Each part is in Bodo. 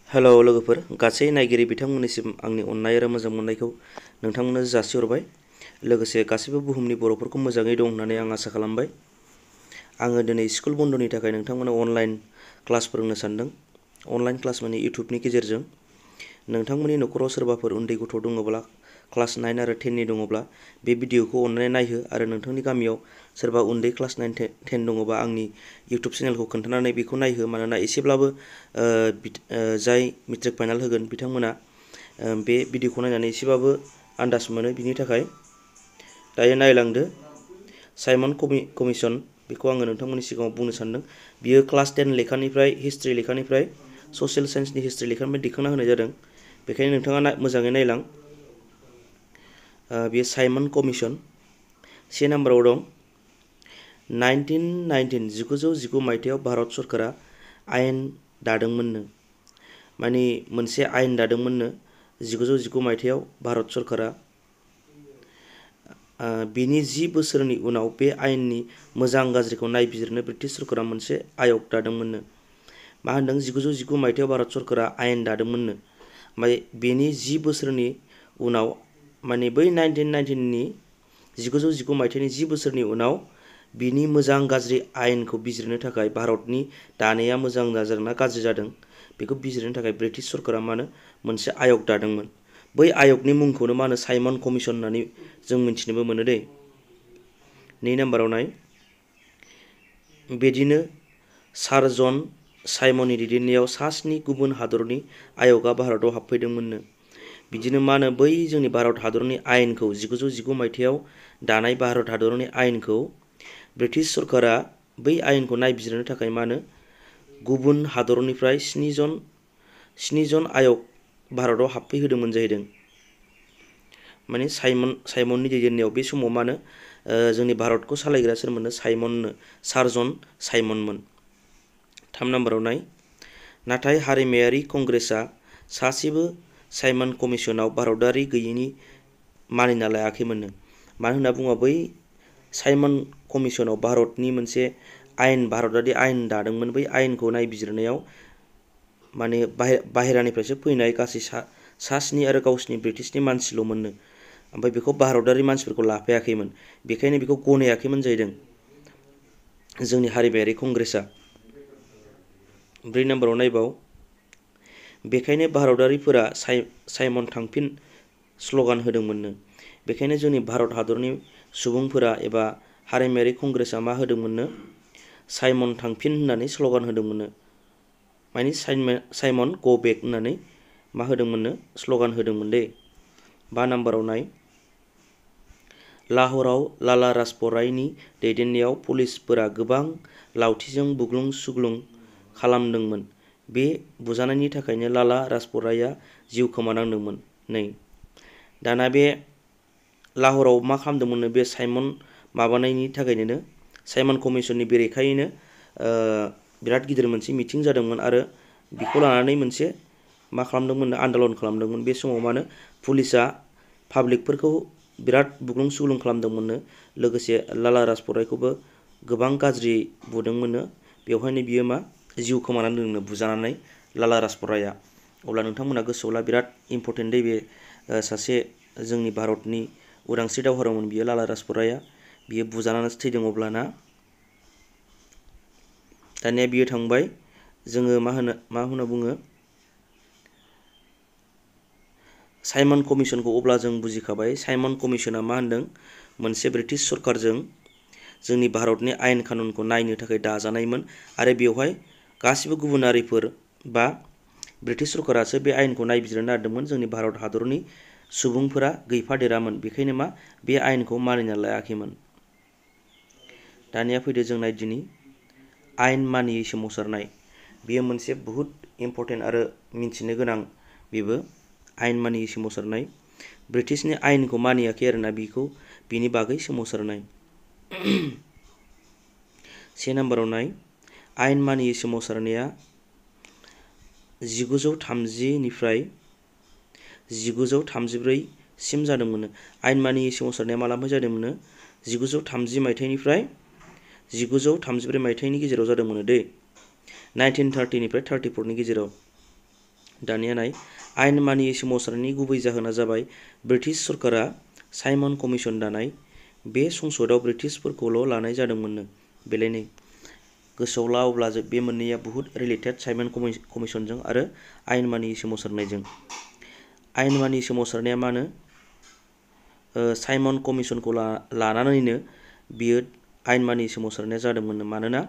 हेलौ लोगोफोर गासै नायगिरि बिथांमोननिसिम आंनि अननाय आरो मोजां मोननायखौ नोंथांमोननो जासिहरबाय। लोगोसे गासैबो बुहुमनि बर'फोरखौ मोजाङै दं होननानै आं आसा खालामबाय। आङो दिनै स्कुल बन्दनि थाखाय नोंथांमोननो अनलाइन क्लास फोरोंनो सानदों। अनलाइन क्लास माने इउटुबनि गेजेरजों नोंथांमोननि न'खराव सोरबाफोर उन्दै गथ' दङब्ला क्लास 9 आरो 10 नि दङब्ला बे भिडिअखौ अननानै नायहो आरो नोंथांनि गामियाव सोरबा उन्दै क्लास 9 10 दङबा आंनि इउटुब चेनेलखौ खोन्थानानै बेखौ नायहो मानोना एसेब्लाबो जाय मेट्रिक फाइनाल होगोन बिथांमोना बे भिडिअखौ नायनानै एसेबाबो आन्दाज मोनो बिनि थाखाय दायो नायलांदो साइमन कमिसन बेखौ आङो नोंथांमोननि सिगाङाव बुंनो सानदों। बियो क्लास 10 लेखानिफ्राय हिस्ट्रि लेखानिफ्राय ससियेल साइन्सनि हिस्ट्रि लेखानिफ्राय दिखांना होनाय जादों। बेखायनो नोंथाङा मोजाङै नायलां। बेयो साइमन कमिसन से नाम्बाराव दं 1919 मायथाइयाव भारत सरकारा आयेन दादोंमोननो। माने मोनसे आयेन दादोंमोननो 1919 मायथाइयाव भारत सरकारा बिनि 10 बोसोरनि उनाव बे आयेननि मोजां गाज्रिखौ नायबिजिरनो ब्रिटिश सरकारा मोनसे आय'ग दादोंमोननो। मा होनदों 1919 मायथाइयाव भारत सरकारा आयेन दादोंमोननो। ओमफ्राय बेनि 10 बोसोरनि उनाव माने बै 1919 मायथाइनि 10 बोसोरनि उनाव बिनि मोजां गाज्रि आयेनखौ बिजिरनो थाखाय भारतनि दानाया मोजां जादोंना गाज्रि जादों बेखौ बिजिरनो थाखाय ब्रिटिश सरकारा मा होनो मोनसे आय'ग दादोंमोन। बै आय'गनि मुंखौनो मा होनो साइमन कमिसन होननानै जों मिथिनोबो मोनो दै। 2 नाम्बाराव नाय बिदिनो सार जन साइमननि दैदेननायाव सा 7 गुबुन हादरनि आय'गआ भारताव हाबफैदोंमोननो। बिदिनो मा होनो बै जोंनि भारत हादरनि आयेनखौ 1919 मायथाइयाव दानाय भारत हादरनि आयेनखौ ब्रिटिश सरकारा बै आयेनखौ नायबिजिरनो थाखाय मा होनो गुबुन हादरनिफ्राय 7 जन आय'ग भारताव हाबफैहोदोंमोन जाहैदों। माने साइमननि दैदेननायाव बे समाव मा होनो जोंनि भारतखौ सालायग्रा सोरमोननो सार जन साइमनमोन। 3 नाम्बाराव नाय नाथाय हारिमायारि कंग्रेसआ सासेबो साइमन कमिसनाव भारतारि गैयैनि मानिना लायाखैमोननो। मानो होनना बुङोबा बै साइमन कमिसनाव भारतनि मोनसे आयेन भारतारि आयेन दादोंमोन। बै आयेनखौ नायबिजिरनायाव माने बाहेरानिफ्रायसो फैनाय गासै सा 7 आरो गावसिनि ब्रिटिशनि मानसिल'मोननो। ओमफ्राय बेखौ भारतारि मानसिफोरखौ लाफायाखैमोन। बेखायनो बेखौ गनायाखैमोन जाहैदों जोंनि हारिमायारि कंग्रेसआ। 4 नाम्बाराव नायबाव बेखायनो भारतारिफोरा साइमन थांफिन स्ल'गान होदोंमोननो। बेखायनो जोंनि भारत हादरनि सुबुंफोरा एबा हारिमायारि कंग्रेसआ मा होदोंमोननो साइमन थांफिन होननानै स्ल'गान होदोंमोननो। माने साइमन गो बेक होननानै मा होदोंमोननो स्ल'गान होदोंमोन दे। 5 नाम्बाराव नाय लाहौराव लाला राजपत रायनि दैदेननायाव पुलिसफोरा गोबां लावथिजों बुग्लुं सुग्लुं खालामदोंमोन। बे बुजानायनि थाखायनो लाला राजपत रायआ जिउ खोमानांदोंमोन। नै दाना बे लाहौराव मा खालामदोंमोननो बे साइमन माबानायनि थाखायनो साइमन कमिसननि बेरेखायैनो बिराद गिदिर मोनसे मिटिं जादोंमोन आरो बेखौ लानानै मोनसे मा खालामदोंमोन आन्दलन खालामदोंमोन। बे समाव मा होनो पुलिसआ पाब्लिकफोरखौ बिराद बुग्लुं सुग्लुं खालामदोंमोननो। लोगोसे लाला राजपत रायखौबो गोबां गाज्रि बुदोंमोननो। बेवहायनो बियो मा जिउ खोमानानै दोनदोंनो बुजानानै लाला राजपत रायआ। अब्ला नोंथांमोना गोसोआवला बिराद इम्परटेन्ट दै बे सासे जोंनि भारतनि उदांस्रि दावहारुमोन बियो लाला राजपत रायआ। बियो बुजानानैसो थैदों अब्लाना। दानिया बियो थांबाय जोङो मा होनना बुङो साइमन कमिसनखौ अब्ला जों बुजिखाबाय। साइमन कमिसना मा होनदों मोनसे ब्रिटिश सरकारजों जोंनि भारतनि आयेन कानुनखौ नायनो थाखाय दाजानायमोन आरो बेवहाय गासिबो गुबुनारिफोर बा ब्रिटिश सरकारासो बे आयेनखौ नायबिजिरनो नागिरदोंमोन। जोंनि भारत हादरनि सुबुंफोरा गैफादेरामोन। बेखायनो मा बे आयेनखौ मानिना लायाखैमोन। दानिया फैदो जों नायदिनि आयेन मानियै सोमावसारनाय। बेयो मोनसे बहुद इम्परटेन्ट आरो मिन्थिनो गोनां बेबो आयेन मानियै सोमावसारनाय। ब्रिटिशनि आयेनखौ मानियाखै आरोना बिनि बागै सोमावसारनाय। 1 नाम्बाराव नाय आयेन मानियै सोमावसारनाया 1930 निफ्राय 1934 सिम जादोंमोन। आयेन मानियै सोमावसारनाया मालानिफ्राय जादोंमोन 1930 मायथाइनिफ्राय 1934 मायथाइनि गेजेराव जादोंमोन दै। 1930 निफ्राय 34 नि गेजेराव दानिया नाय आयेन मानियै सोमावसारनायनि गुबै जाहोना जाबाय ब्रिटिश सरकारा साइमन कमिसन दानाय। बे संसदआव ब्रिटिशफोरखौल' लानाय जादोंमोननो। बेलाय नै गोसोआव ला अब्ला बे मोननैया बुहुत रिलेटेड साइमन कमिसनजों आरो आयेन मानियै सोमावसारनायजों। आयेन मानियै सोमावसारनाया मा होनो साइमन कमिसनखौ लानानैनो बियो आयेन मानियै सोमावसारनाया जादोंमोननो। मानोना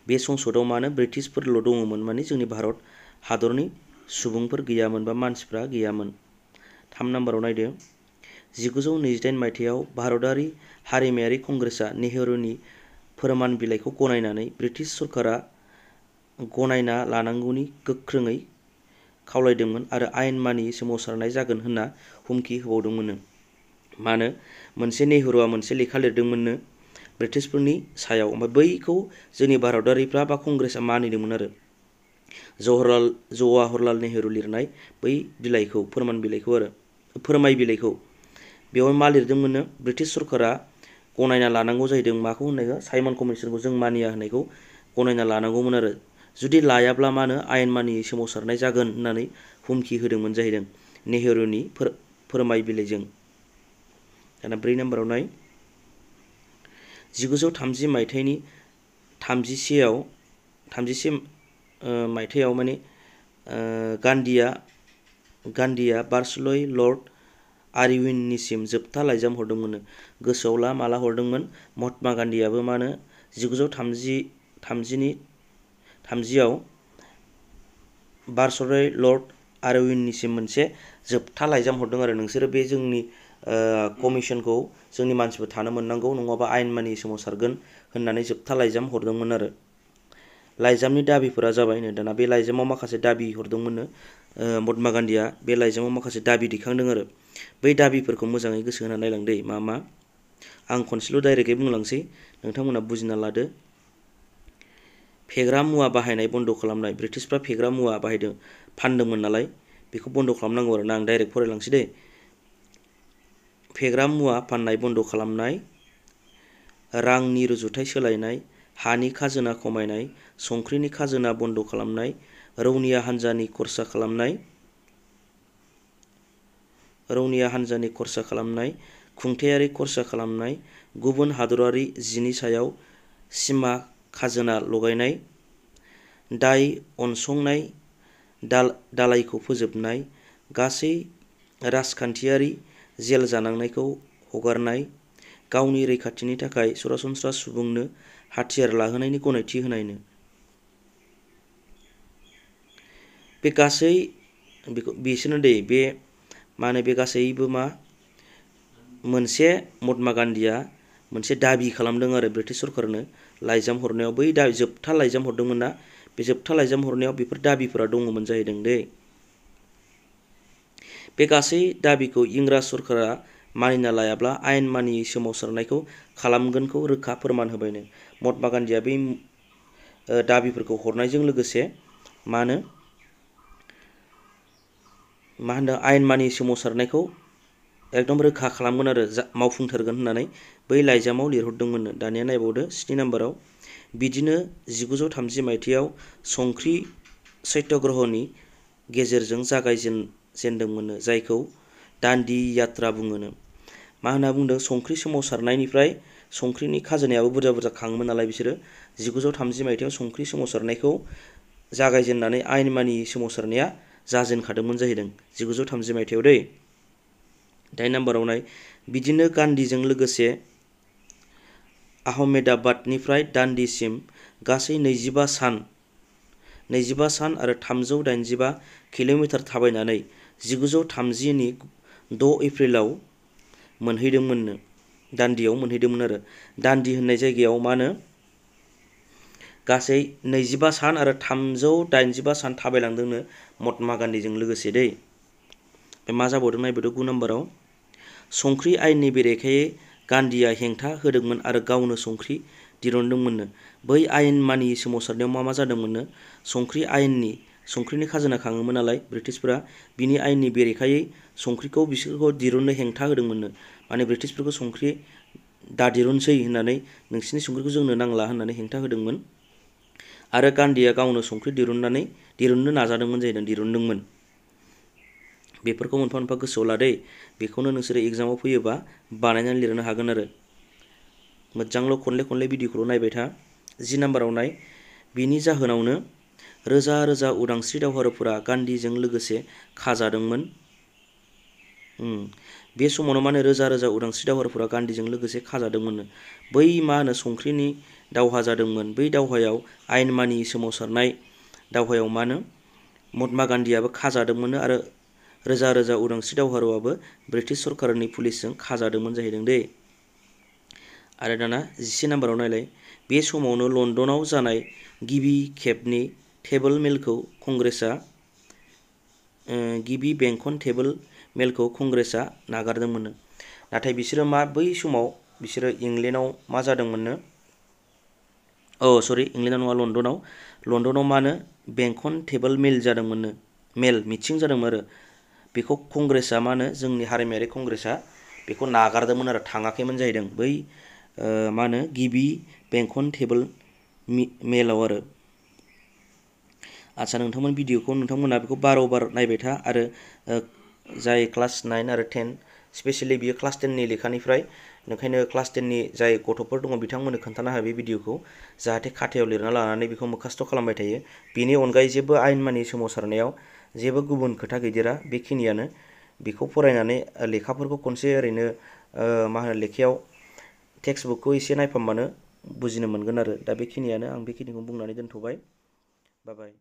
बे संसदआव मा होनो ब्रिटिशफोरल' दङमोन, माने जोंनि भारत हादरनि सुबुंफोर गैयामोन बा मानसिफ्रा गैयामोन। 3 नाम्बाराव नायदो 1928 मायथाइयाव भारतारि हारिमायारि कंग्रेसआ नेहरूनि फोरमान बिलाइखौ गनायनानै ब्रिटिश सरकारा गनायना लानांगौनि गोख्रोङै खावलायदोंमोन आरो आयेन मानियै सोमावसारनाय जागोन होनना हुमखि होबावदोंमोननो। मानो मोनसे नेहरूआ मोनसे लेखा लिरदोंमोननो ब्रिटिशफोरनि सायाव, ओमफ्राय बैखौ जोंनि भारतारिफ्रा बा कंग्रेसआ मानिदोंमोन आरो जवाहरलाल नेहरू लिरनाय बै बिलाइखौ, फोरमाय बिलाइखौ। बेवहाय मा लिरदोंमोननो ब्रिटिश सरकारा गनायना लानांगौ जाहैदों माखौ होननायखौ साइमन कमिसनखौ जों मानिया होननायखौ गनायना लानांगौमोन आरो जुदि लायाब्ला मा होनो आयेन मानियै सोमावसारनाय जागोन होननानै हुमखि होदोंमोन जाहैदों नेहरूनि फोरमाय बिलाइजों। दाना 4 नाम्बाराव नाय 1930 मायथाइनि 31 मायथाइयाव माने गान्धीया भाइसरय लर्ड आरविननिसिम जोबथा लाइजाम हरदोंमोननो। गोसोआव ला माला हरदोंमोन महात्मा गान्धीयाबो मा होनो 1930आव भाइसरय लर्ड आरविननिसिम मोनसे जोबथा लाइजाम हरदों आरो नोंसोरो बे जोंनि कमिसनखौ जोंनि मानसिफोर थानो मोननांगौ नङाबा आयेन मानियै सोमावसारगोन होननानै जोबथा लाइजाम हरदोंमोन आरो। लाइजामनि दाबिफोरा जाबाय नो दाना बे लाइजामाव माखासे दाबि हरदोंमोननो महात्मा गान्धीया बे लाइजामाव माखासे दाबि दैखांदों आरो बै दाबिफोरखौ मोजाङै गोसो होनानै नायलां दै मा आं खनसेल' डाइरेक्टयै बुंलांसै नोंथांमोना बुजिना लादो। फेग्रा मुवा बाहायनाय बन्द खालामनाय, ब्रिटिशफ्रा फेग्रा मुवा फानदोंमोन नालाय बेखौ बन्द खालामनांगौ आरो ना। आं डाइरेक्ट फरायलांसै दै। फेग्रा मुवा फाननाय बन्द खालामनाय, रांनि रुजुथाय सोलायनाय, हानि खाजोना खमायनाय, संख्रिनि खाजोना बन्द खालामनाय, रौनिया हान्जानि खरसा खालामनाय, खुंथायारि खरसा खालामनाय, गुबुन हादरारि जिनि सायाव सिमा खाजोना लगायनाय, दाय उनसंनाय दालायखौ फोजोबनाय, गासै राजखान्थियारि जेल जानांनायखौ हगारनाय, गावनि रैखाथिनि थाखाय सरासनस्रा सुबुंनो हाथियार लाहोनायनि गनायथि होनायनो। बे गासै बिसोरनो दै बे मा होनो बे गासैबो मोनसे महात्मा गान्धीया मोनसे दाबि खालामदों आरो ब्रिटिश सरकारनो लाइजाम हरनायाव। बै जोबथा लाइजाम हरदोंमोन ना, बे जोबथा लाइजाम हरनायाव बेफोर दाबिफोरा दङमोन जाहैदों दै। बे गासै दाबिखौ इंराज सरकारा मानिना लायाब्ला आयेन मानियै सोमावसारनायखौ खालामगोनखौ रोखा फोरमान होबायनो। महात्मा गान्धीया बै दाबिफोरखौ हरनायजों लोगोसे मा होनो आयेन मानियै सोमावसारनायखौ एकदम रोखा खालामगोन आरो मावफुंथारगोन होननानै बै लाइजामाव लिरहरदोंमोननो। दानिया नायबावदो 7 नाम्बाराव बिदिनो 1930 मायथाइयाव संख्रि सत्याग्रहनि गेजेरजों जागायजेनदोंमोननो, जायखौ दान्डी यात्रा बुङोनो। मा होनना बुंदों संख्रि सोमावसारनायनिफ्राय संख्रिनि खाजोनायाबो बुरजा खाङोमोन नालाय बिसोरो 1930 मायथाइयाव संख्रि सोमावसारनायखौ जागायजेननानै आयेन मानियै सोमावसारनाया जाजेनखादोंमोन जाहैदों 1930 मायथाइयाव दै। 8 नाम्बाराव नाय बिदिनो गान्धीजों लोगोसे आहमेदाबादनिफ्राय दान्डीसिम गासै 25 सान आरो 385 किल'मिटार थाबायनानै 1930नि 6 एप्रिलाव मोनहैदोंमोननो, दान्डीयाव मोनहैदोंमोन आरो। दान्डी होननाय जायगायाव मा होनो गासै 25 सान आरो 385 सान थाबायलांदोंनो महात्मा गान्धीजों लोगोसे दै। मा जाबावदों नायबोदो 9 नाम्बाराव संख्रि आयेननि बेरेखायै गान्धीया हेंथा होदोंमोन आरो गावनो संख्रि दिरुनदोंमोननो। बै आयेन मानियै सोमावसारनायाव मा जादोंमोननो संख्रिनि खाजोना खाङोमोन नालाय ब्रिटिशफोरा, बिनि आयेननि बेरेखायै बिसोरखौ दिरुननो हेंथा होदोंमोननो। माने ब्रिटिशफोरखौ संख्रि दादिरुनसै होननानै नोंसिनि संख्रिखौ जोंनो नांला होननानै हेंथा होदोंमोन आरो गान्धीया गावनो संख्रि दिरुननो नाजादोंमोन जाहैदों, दिरुनदोंमोन। बेफोरखौ मोनफा मोनफा गोसोआव लादै, बेखौनो नोंसोरो एग्जामाव फैयोबा बानायनानै लिरनो हागोन आरो। मोजांल' खनले खनले भिडिअखौल' नायबाय था। 10 नाम्बाराव नाय, बिनि जाहोनावनो रोजा रोजा उदांस्रि दावहारुफोरा गान्धीजों लोगोसे खाजादोंमोन। बे समावनो मा होनो रोजा रोजा उदांस्रि दावहारुफोरा गान्धीजों लोगोसे खाजादोंमोननो। बै मा होनो संख्रिनि दावहा जादोंमोन, बै दावहायाव आयेन मानियै सोमावसारनाय दावहायाव मा होनो महात्मा गान्धीयाबो खाजादोंमोन आरो रोजा रोजा उदांस्रि दावहारुआबो ब्रिटिश सरकारनि पुलिसजों खाजादोंमोन जाहैदों दै। आरो दाना 11 नाम्बाराव नायलाय, बे समावनो लन्दनाव जानाय गिबि खेबनि टेबोल मेलखौ गिबि बेंखन टेबोल मेलखौ कंग्रेसआ नागारदोंमोननो। नाथाय बिसोरो मा बै समाव बिसोरो इंलेन्डआव मा जादोंमोननो, इंलेन्डआव नङा, लन्दनाव मा होनो बेंखन टेबोल मेल जादोंमोननो, मिटिं जादोंमोन आरो बेखौ कंग्रेसआ मा होनो जोंनि हारिमायारि कंग्रेसआ बेखौ नागारदोंमोन आरो थाङाखैमोन जाहैदों बै मा होनो गिबि बेंखन टेबोल मेलाव आरो। आदसा नोंथांमोन भिडिअखौ नोंथांमोना बेखौ 12 बार नायबाय था आरो जाय क्लास 9 आरो 10 स्पेसियेलि बियो क्लास 10नि लेखानिफ्राय, ओंखायनो क्लास 10नि जाय गथ'फोर दङ बिथांमोननो खोन्थानो हायो बे भिडिअखौ, जाहाथे खाथायाव लिरना लानानै बेखौ मोखास्त' खालामबाय थायो। बेनि अनगायै जेबो आयेन मानि सोमावसारनायाव जेबो गुबुन खोथा गैदेरा, बेखिनियानो। बेखौ फरायनानै लेखाफोरखौ खनसे ओरैनो मा होनो लेखायाव टेक्स्ट बुकखौ एसे नायफामबानो बुजिनो मोनगोन आरो। दा बेखिनियानो, आं बेखिनिखौ बुंनानै दोनथ'बाय। बाय बाय।